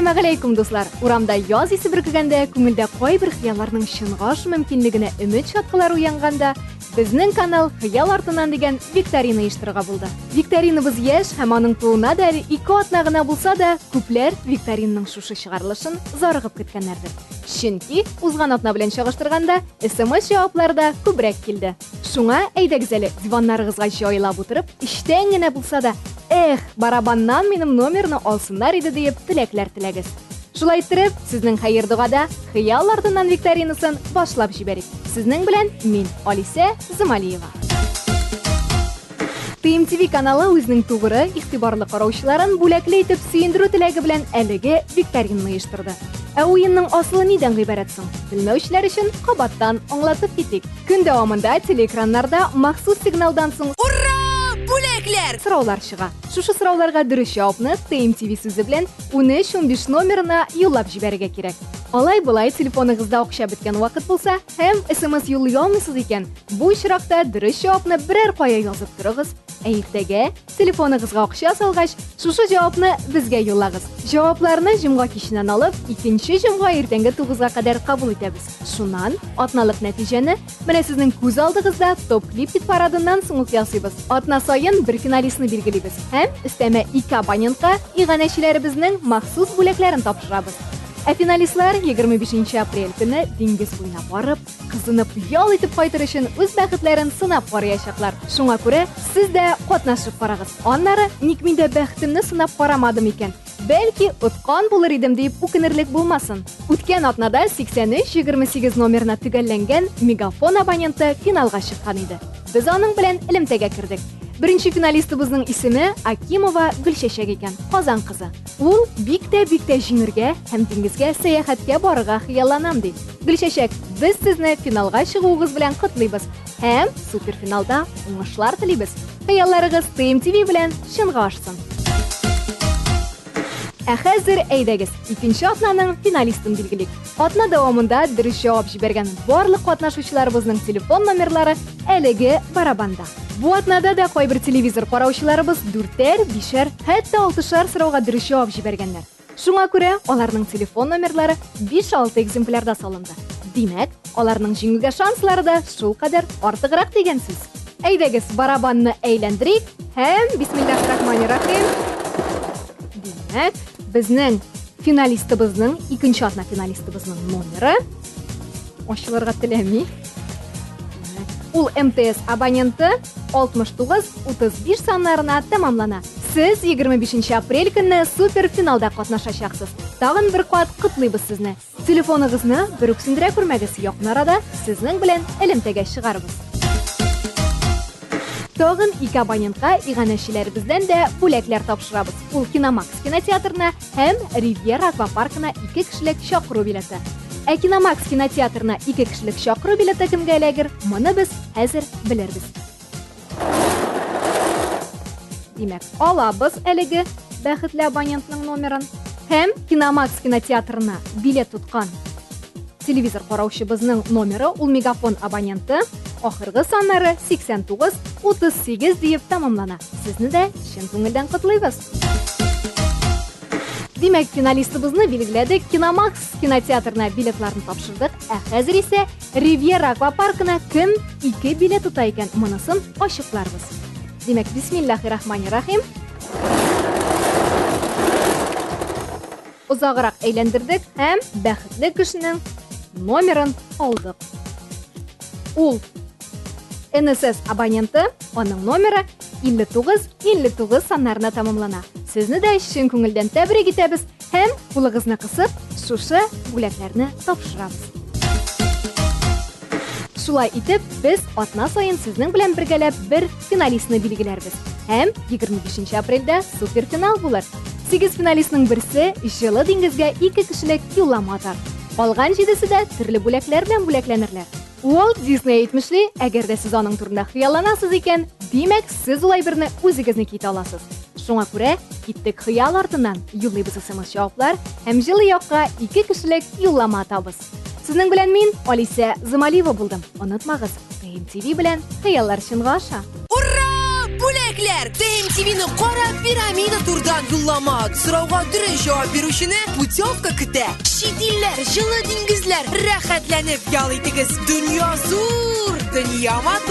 Әссәламәгаләйкүм, дуслар! Урамда яз исе бөркегәндә, күңелдә кайбер хыялларның чынга ашу мөмкинлегенә өмет чаткылары уянганда, безнең канал Хыял артыннан дигән викторина оештырырга булды. Викторинабыз яшь һәм аның тууына да әле ике атна гына булса да, күпләр викторинаның шушы чыгарылышын зарыгып көткәннәрдер. Чөнки узган атна белән чагыштырганда, смс җаваплары да күбрәк килде. Шуңа әйдәгез әле, диваннарыгызга җайлап утырып, эчтән генә булса да, Эх, барабаннан минем номерны алсыннар иде диеп теләкләр теләгез. Шулай иттереп, сезнең хәер-догада Хыял артыннан викторинасын башлап җибәрик. Сезнең белән мин, Алисә Замалиева. ТМТВ каналы үзенең тугры, игътибарлы караучыларын бүләкле итеп сөендерү теләге белән әлеге викторинаны оештырды. Ә уенның асылы нидән гыйбарәт соң? Белмәүчеләр өчен кабаттан аңлатып китик. Көн дәвамында телеэкраннарда махсус сигналдан соң Ура! Бүләкләр! сораулар чыга. Шушы сорауларга дөрес җавапны ТМТВ сүзе белән 1315 номерына юллап җибәрергә кирәк. Алай-болай телефоныгызда акча беткән вакыт булса һәм смс юллый алмыйсыз икән, бу очракта дөрес җавапны берәр кая язып торыгыз, ә иртәгә телефоныгызга акча салгач, шушы җавапны безгә юллагыз. Җавапларны җомга киченнән алып, икенче җомга иртәнге 9-га кадәр кабул итәбез. Шуннан атналык нәтиҗәне менә сезнең күз алдыгызда топ-клип хит парадыннан соң ук ясыйбыз. Атна саен бер финалистны билгелибез һәм өстәмә ике абонентка иганәчеләребезнең махсус бүләкләрен тапшырабыз. Ә финалистлар 25 апрель көне диңгез буена барып, кызынып ял итеп кайтыр өчен үз бәхетләрен сынап караячаклар. Шуңа күрә сез дә катнашып карагыз. Аннары, ник мин дә бәхетемне сынап карамадым икән? Бәлки, откан булыр идем дип үкенерлек булмасын. Үткән атнада 83-28 номерына төгәлләнгән Мегафон абоненты финалга чыккан иде. Без аның белән элемтәгә кердек. Беренче финалистыбызның исеме Акимова Гөлчәчәк икән, Казан кызы. Ул бик тә бик тә җиңергә һәм диңгезгә сәяхәткә барырга хыялланам ди. Гөлчәчәк, без сезне финалга чыгуыгыз белән котлыйбыз һәм суперфиналда уңышлар телибез. Хыялларыгыз ТМТВ белән чынга ашсын. Ә хәзер әйдәгез, икенче атнаның финалистын билгелик. Атна дәвамында дөрес җавап җибәргән барлык катнашучыларыбызның телефон номерлары әлеге барабанда. Бу атнада да кайбер телевизор караучыларыбыз дүртәр, бишәр, хәтта алтышар сорауга дөрес җавап җибәргәннәр. Шуңа күрә аларның телефон номерлары 5-6 экземплярда салынды. Димәк, аларның җиңүгә шанслары да шулкадәр артыграк дигән сүз. Әйдәгез, барабанны әйләндерик һәм бисмиллахиррахманиррахим. Димәк, безнең финалистыбызның, икенче атна финалистыбызның номеры ачылырга теләми. Ул МТС абоненты 69 35 саннарына тәмамлана. Сез 25 апрель көнне суперфиналда катнашачаксыз. Тагын бер кат котлыйбыз сезне. Телефоныгызны бер үк сүндерә күрмәгез, якын арада сезнең белән элемтәгә чыгарбыз. Тагын ике абонентка иганәчеләребездән дә бүләкләр тапшырабыз. Ул Киномакс кинотеатрына һәм Ривьера аквапаркына ике кешелек чакыру билеты. Ә Киномакс кинотеатрына ике кешелек чакыру билеты кемгә эләгер, моны без хәзер белербез. Димәк, алабыз әлеге бәхетле абонентның номерын һәм Киномакс кинотеатрына билет тоткан телевизор караучыбызның номеры ул Мегафон абоненты, ахыргы саннары 89 38 диеп тәмамлана. Сезне дә чын күңелдән котлыйбыз. Димәк, финалистыбызны билгеләдек, Киномакс кинотеатрына билетларны тапшырдык, ә хәзер исә Ривьера аквапаркына кем ике билет тота икән, монысын ачыкларбыз. Димәк, бисмиллахи-рахмани-рахим. Озаграк әйләндердек һәм бәхетле кешенең номерын алдык. Ул НСС абоненты, аның номеры 59 59 саннарына тәмамлана. Сезне дә чын күңелдән тәбрик итәбез һәм кулыгызны кысып, шушы бүләкләрне тапшырабыз. Шулай итеп, без атна саен сезнең белән бергәләп бер финалистны билгеләрбез. Һәм 25 апрельдә суперфинал булыр. 8 финалистның берсе җылы диңгезгә ике кешелек юллама атар. Калган җидесе дә төрле бүләкләр белән бүләкләнерләр. Уолт Дисней әйтмешли, әгәр дә сез аның турында хыялланасыз икән, димәк, сез ул әйберне үзегезнеке итә аласыз. Шуңа күрә киттек хыял артыннан, юллыйбыз смс җаваплар һәм җылы якка ике кешелек юллама атабыз. Сезнең белән мин, Алисә Замалиева булдым. Онытмагыз, ТМТВ белән хыяллар чынга аша. Ура! Бүләкләр! ТМТВ-ны кара пирамида турдан юллама. Сорауга дөрес җавап бирүчене путевка көтә. Чит илләр, җылы диңгезләр, рәхәтләнеп ял итегез. Дөнья зур, дөнья матур.